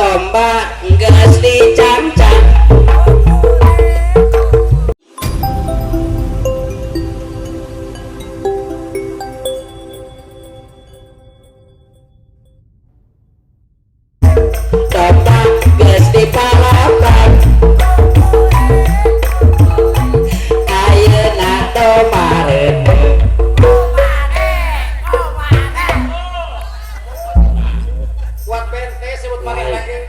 Domba geus dicangcang. Domba geus diparaban. Ayeuna domba reuneuh. Kuat bente sebut balik lagi.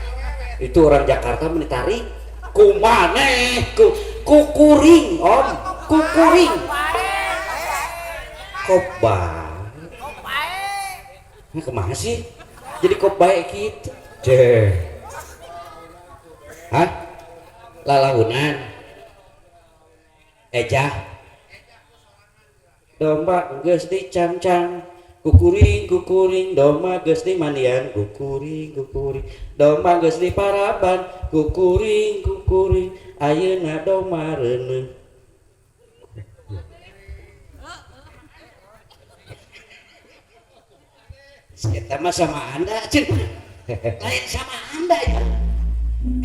Itu orang Jakarta menitarik kumane ku kukuring om kukuring kok bae. Ini kemana sih jadi kok baik gitu? Ceh. Hah? Lalahunan ejah domba geus dicangcang kukuring kukuring domba geus dimandian kukuring kukuring domba geus diparaban kukuring kukuring ayeuna domba reuneuh. Eta mah sama anda cen, lain sama anda ya,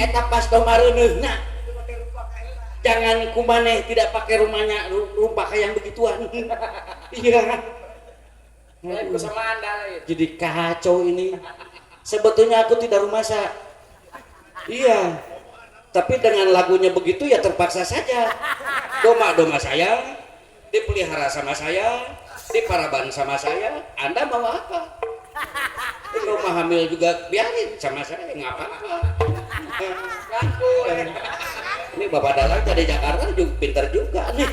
eta pas domba reuneuhna. Jangan kumaneh tidak pakai rumahnya rumah kayak yang begituan. Iya. Lain ku sama anda lain. Jadi kacau ini. Sebetulnya aku tidak rumasa, iya, tapi dengan lagunya begitu ya terpaksa saja. Doma-doma saya dipelihara sama saya, diparaban sama saya, anda mau apa? Doma hamil juga biarin sama saya, nggak apa-apa. Laku. Ini bapak dalang dari Jakarta juga pintar juga nih.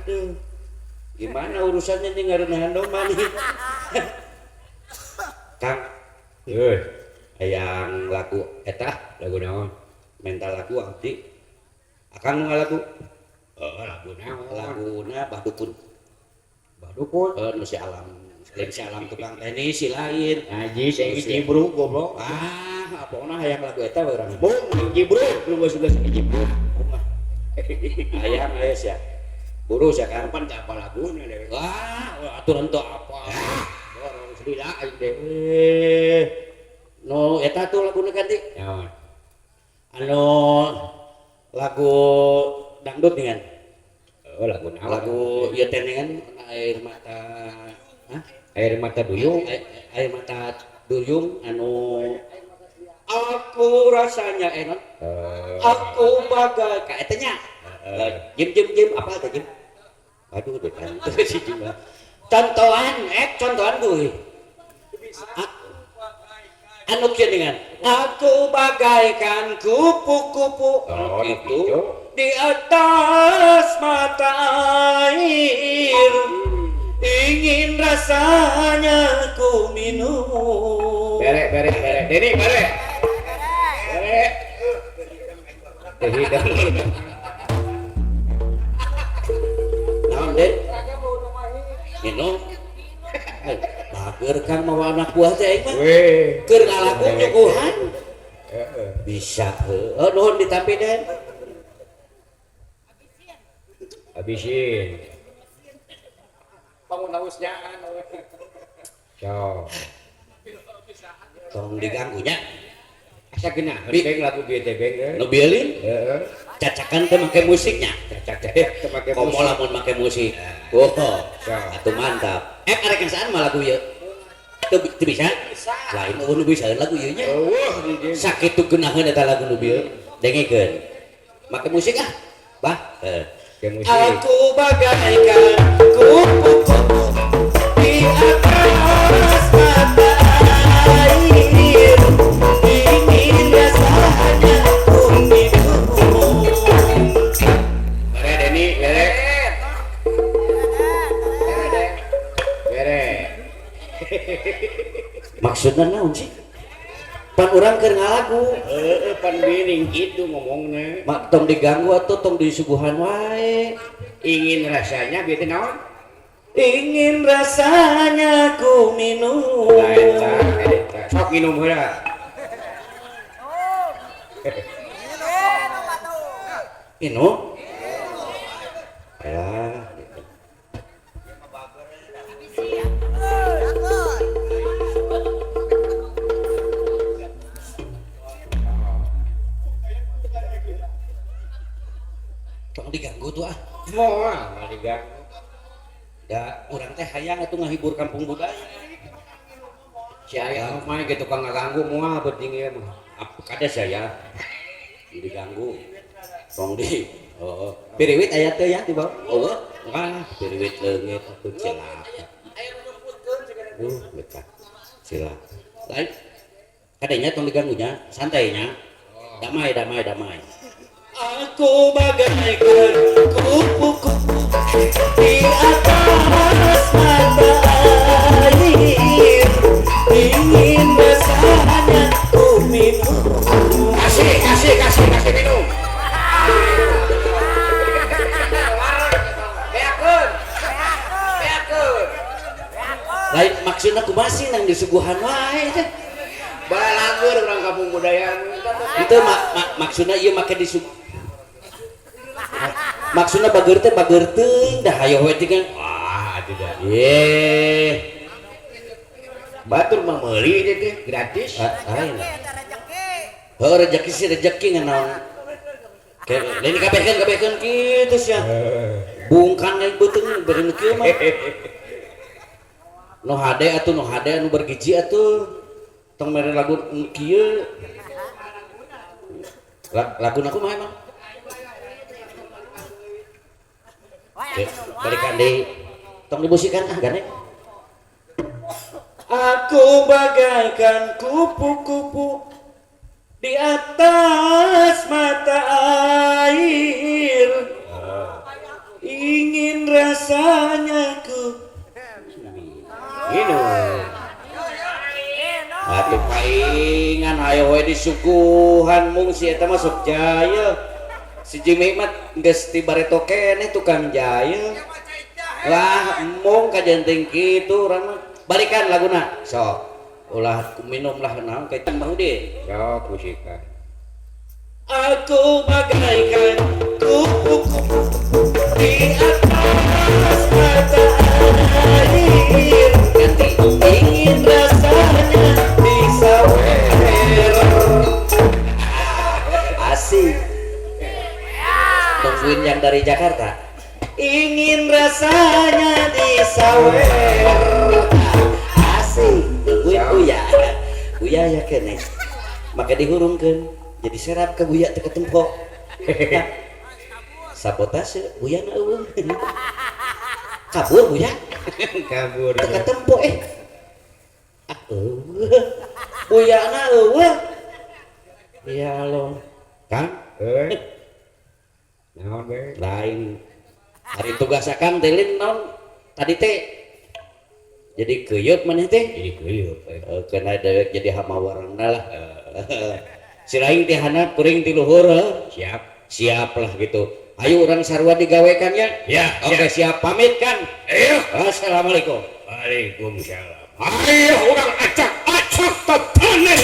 Aduh, gimana urusannya nih ngarenahan doma nih, Kang? Eh, Yang lagu eta lagu naon? Mental lagu abdi, akang nu ngalagu. Oh, lagu naon? Laguna Badukun. Badukun. Eh, nu si alam lain, si alam tukang tenis, si lain. Ngaji sing jibruk goblok. Ah, pokoknya hayang lagu eta we urang. Bung jibruk lu geus geus jibruk. Hayang aya sia buru sia kan. Kapan teh apa laguna dewe? Wah, aturan tuh apa? Borong selila aing deh. Eh, no eta tuh laguna ganti. Naon? Anu lagu dangdut nih kan? Oh, lagu naon? Lagu ieu teh nih kan, air mata. Hah? Air mata duyung. Air mata duyung anu aku rasanya enak. Eh, aku bagai ka eta nya. Heeh. Jim jim jim apa teh jim? Aduh, deh kan si jim mah. Contohan, eh contohan gue. Anu kieu dengan aku bagaikan kupu-kupu. Oh, Anu gitu gitu. Di atas mata air ingin rasanya ku minum. Bere bere bere. Deni bere. Bere. Teh hidung. Naon, Den? Minum. Eh, bager Kang mawa anak buah teh aing mah. Weh. Keur ngalagu nyuguhan. Heeh. Bisa heuh. Oh, nuhun ditampi, Den. Habisin. Bangun hausnyaan. Sok. Tong diganggunya. Asa geunah beng lagu bieu teh beng. Nu bieuleun Heeh. cacakan teh make musiknya. Cacak-cacak teh make Komo musik. lamun make musik. Oh, Sok. atuh mantap. Eh, arek ngasaan mah lagu ieu. Teu teu bisa? Lain eueuh nu bisa lagu ieu nya. Eueuh di dieu. Sakitu geunaheun eta lagu nu bieu. Dengekeun. Make musik ah. Bah. Heuh. Make musik. Aku bagaikan kupu-kupu di atas mata air ingin rasanya ku minum. Bere Deni, bere. Bere. Maksudnya naon sih? Pan urang keur ngalagu. Heeh, pan bining kitu ngomongna. Mak tong diganggu atau tong disuguhan wae. Ingin rasanya bieu teh naon? Ingin rasanya ku minum. Nah, eta, eta. Sok minum heula. Minum. Ya. Diganggu tuh ah. Moal, moal diganggu. Da urang teh hayang atuh ngahibur kampung budaya. Si aya mah gitu tukang ngaganggu moal penting ieu mah. Apa kada saya diganggu. Tong di. Oh, piriwit aya teh ya di bawah. Oh, wah, piriwit leungit atuh cilaka. Betah. Cilaka. Lain kadenya tong diganggunya, santainya. Damai, damai, damai. Aku bagaikan kupu-kupu di atas mata air, ingin rasanya ku minum. Kasih, kasih, kasih, kasih minum. Beakeun. Beakeun. Lain maksudna kumaha sih nang disuguhan wae teh. Balalagur urang kampung budaya. Itu maksudna ieu make disug maksudna bager teh bager teuing dah hayo we teh kan. Wah, tidak. Ye. Batur mah meuli teh teh gratis. Ah, lain. Heuh, rezeki sih rezeki ngan naon. Kayak lain kabehkeun kabehkeun kitu sia. Bungkan lain beuteung bari nu kieu mah. Nu hade atuh, nu hade anu bergizi atuh. Tong mere lagu nu kieu. Laguna kumaha emang? Oke, balikan deui. Tong dibusikan ah gane. Aku bagaikan kupu-kupu di atas mata air, ingin rasanya ku Minum. Atuh paingan ayo we disuguhan mung si eta mah sok jaya. Si Jimmy mah geus ti bareto keneh tukang jaya. Lah embung kajenting kitu urang mah. Balikan laguna. Sok. Ulah minum lah naon ka Bang Udin. Sok musikan. Aku bagaikan kupu-kupu di atas mata air, ganti ingin rasanya disawer. Asik. Nungguin yang dari Jakarta. Ingin rasanya disawer. Asik. Nungguin Uya. Uya ya kene. Maka dihurungkeun jadi serap ke Buya teu ketempo. Sabotase Buya na eueuh. Kabur Buya. Kabur. Teu ketempo eh. Ah eueuh. Buya na eueuh. Ya Allah. Kang, Heuh. Naon we? Lain hari tugas akang teh lin naon tadi teh jadi keuyeup maneh teh. Jadi keuyeup. Eh, kena dewek jadi hama warangna lah. Si lain ti handap kuring ti luhur heuh. Siap. Siap lah gitu. Ayo urang sarua digawekan ya. Ya, oke, siap. Pamit kan. Ayo. Assalamualaikum. Waalaikumsalam. Ayo urang acak-acak tetanen.